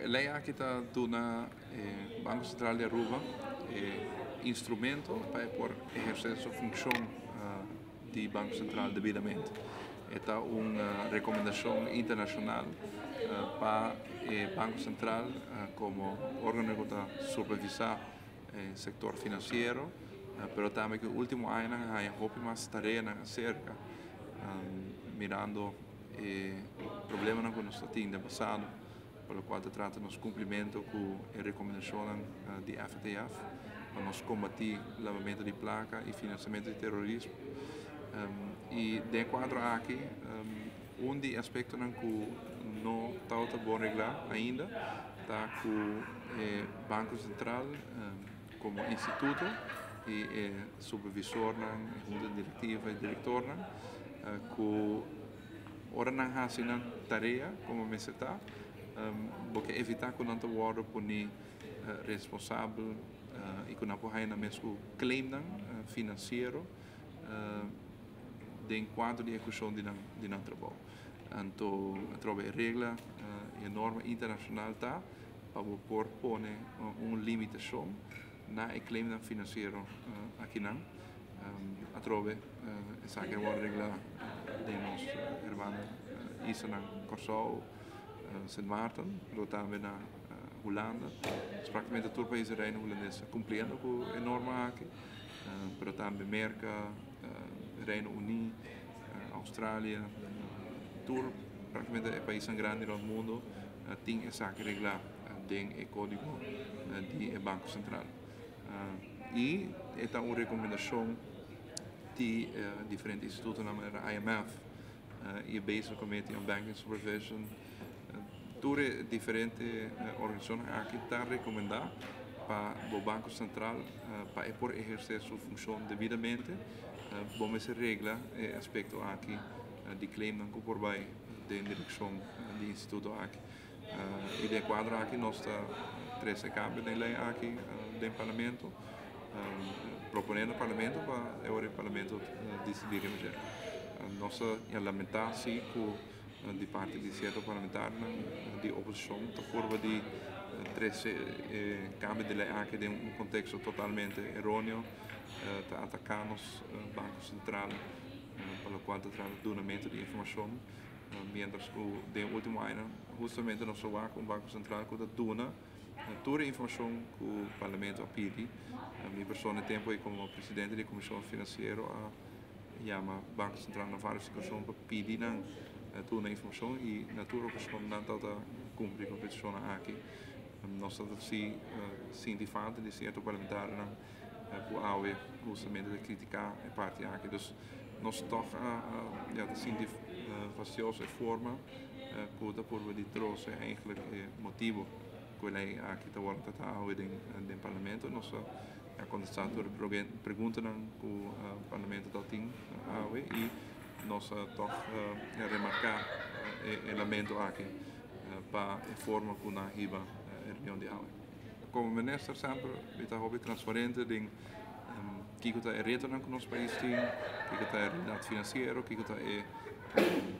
E ley aki ta duna Banco Central di Aruba e instrumento pa e por eherce su funcion di Banco Central debidamente. E ta un recomendacion internacional pa e Banco Central como organo cu ta supervisa e sector financiero, pero tambe cu ultimo añanan a haya hopi mas tareanan acerca, mirando e problemanan cu nos ta tin den pasado pa locual ta trata nos cumplimento cu e recomendacionnan di FATF pa nos combati lavamento di placa y financiamento di terorismo. Y den e cuadro aki, un di e aspectonan cu no tabata bon regla ainda ta cu e Banco Central como instituto y e supervisornan, e hunta directiva y directornan, cu ora nan haci nan tarea como mester ta, bo ke evita cu nan ta wordo poni responsabel y cu nan por haya nan mes cu claimnan financiero den cuadro di ehecucion di nan trabou. Anto atrobe e regla y e norma internacional ta pa bo por pone un limitacion na e claimnan financiero akinan. Atrobe esaki a wòrdu reglá den nos hermano islanan Kòrsou, Sint Maarten, pero tambe na Hulanda. Dus práktikamente tur pais di Reino Hulandes ta kumpliendo ku e norma aki, pero tambe Merka, Reino Uní, Australia, tur práktikamente e paisnan grandi rònt mundu tin esaki reglá den e kódigo di e Banko Sentral. Y e ta un recomendacion di diferente institutonan manera IMF y e Basel Committee on Banking Supervision. Tur e diferente organisacionnan aki ta recomenda pa bo Banco Central pa e por eherce su funcion debidamente, bo mester regla e aspecto aki di claimnan cu por bay den direccion di instituto aki. Y den e cuadro aki nos ta trece cambio den ley aki den Parlamento, proponiendo Parlamento pa e ora e Parlamento dicidi riba dje. Nos ta lamenta si cu di parti di cierto parlamentarionan di oposicion ta purba di trece e cambio di ley aki den un contexto totalmente eroneo, ta ataca nos Banco Central pa locual ta trata dunamento di informacion. Mientras ku den e ultimo añanan hustamente nos a wak un Banko Sentral ku ta duna tur e informashon ku Parlamento a pidi. Mi persona e tempu ei komo presidente di e Komishon Finansiero a yama Banko Sentral na varios okashon pa pidi nan duna informashon i na tur okashon nan tabata kumpli ku e petishonnan aki. Nos ta si sinti falta di sierto parlamentarionan ku awe hustamente ta kritiká e parti aki. Dus nos tòg a ya ta sinti fastioso e forma ku ta purba di trose eigentlik e motibu ku e lei aki ta wòrdu tratá awe den parlamento. Nos a kontestá tur e preguntanan ku parlamento ta tin awe i nos a tòg remarká e lamento aki pa e forma ku nan a hiba e reunion di awe. Komo minister semper mi ta hopi transparente den Kiko ta e retonan ku nos pais tin, kiko ta e realidat finansiero, kiko ta e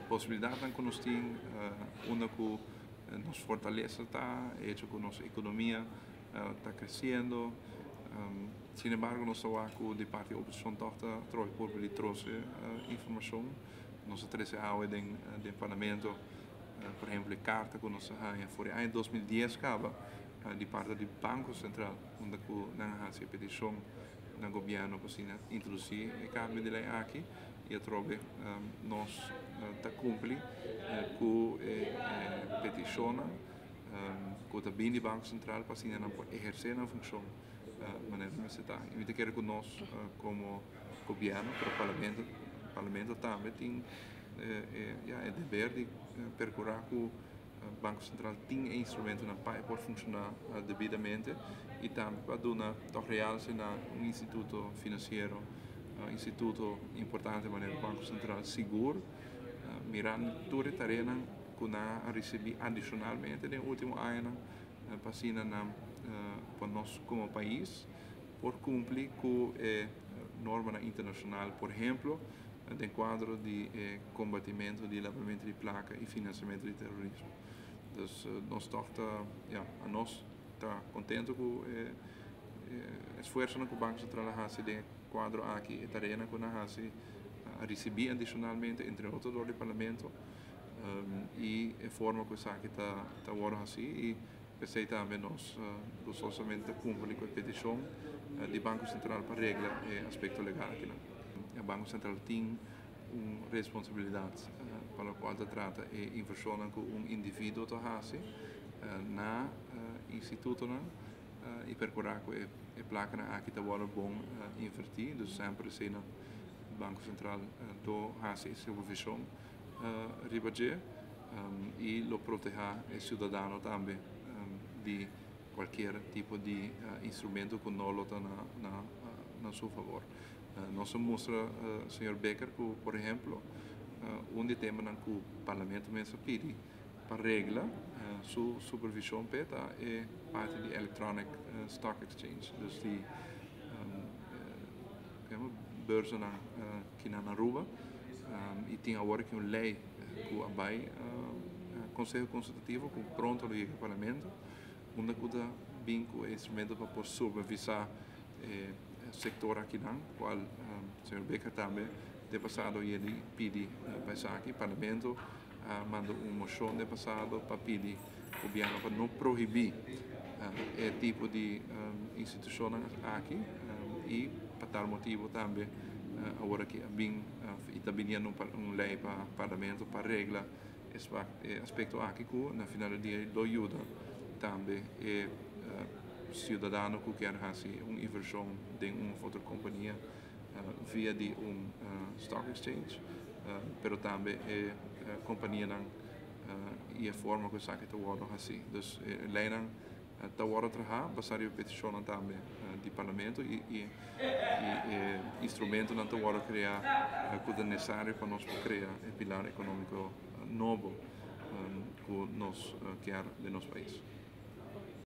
posibilidatnan ku nos tin, unda ku nos fortalesa ta, e hecho ku nos ekonomia ta kresiendo. Sin embargo nos ta wak ku di parti oposishon tòg ta trohe purba di trose informashon. Nos a trese awe den parlamento por ehempel e karta ku nos a haña for e aña 2010 kaba di parti di Banko Sentral. Unda ku nan a hasi e petishon na gobièrnu pa asina introdusí e kambio di lei aki i atrobe nos ta kumpli ku e petishonnan ku ta bini di Banko Sentral pa asina nan por ehersé nan funshon manera mester ta. I mi ta kere ku nos komo gobièrnu pero parlamento parlamento tambe tin e deber di perkurá ku Banco Central tin e instrumentonan pa e por funciona debidamente y tambe pa duna toch realce na un instituto financiero, un instituto importante manera Banco Central sigur mirando tur e tareanan cu nan a ricibi adicionalmente den ultimo añanan pa asina nan pa nos como pais por cumpli cu e normanan internacional por ehemplo den cuadro di e combatimento di labamento di placa y financiamento di terorismo. Dus nos toch ta, ja, nos ta contento cu e esfuerso cu Banco Central a haci den cuadro aki, e tarea cu nan a haci, a ricibi adicionalmente, entre otro door di Parlamento, y e forma cu esaki ta wordo haci, y pesey tambe nos gustosamente cumpli cu e peticion di Banco Central pa regla e aspecto legal aki. E Banco Central tin un responsabilidad pa loke ta trata e inversion cu un individuo ta haci na instituto y percura cu e placa aki ta bon inverti. Dus semper asina Banco Central ta haci supervision riba dje y lo protege e ciudadano tambe di cualkier tipo di instrumento cu no ta na su fabor. Nos a mustra señor Becker cu, por ehempel, un di e temanan cu Parlamento mes a pidi pa regla su supervision ta e parti di Electronic Stock Exchange, dus di beurs aki na Aruba, y tin awor aki un ley cu a bay Conseho Consultativo, cu pronto lo yega Parlamento, unda cu ta bin cu instrumento pa por supervisa e sector aki nan, cual señor Becker tambe den pasado el a pidi pa esaki. Parlamento a manda un mocion den pasado pa pidi gobierno pa no prohibi e tipo di institucion aki, y pa tal motibo tambe awor aki a bin y ta biniendo un ley pa Parlamento pa regla e aspecto aki, cu na final di dia lo yuda tambe e ciudadano cu kier haci un inversion den un otro compania via di un stock exchange, pero tambe e compania nan y e forma cu esaki ta wordo haci. Dus ley nan ta wordo traha basa riba peticion tambe di Parlamento y instrumento nan ta wordo crea cu ta necesario pa nos crea e pilar economico nobo cu nos kier den nos pais.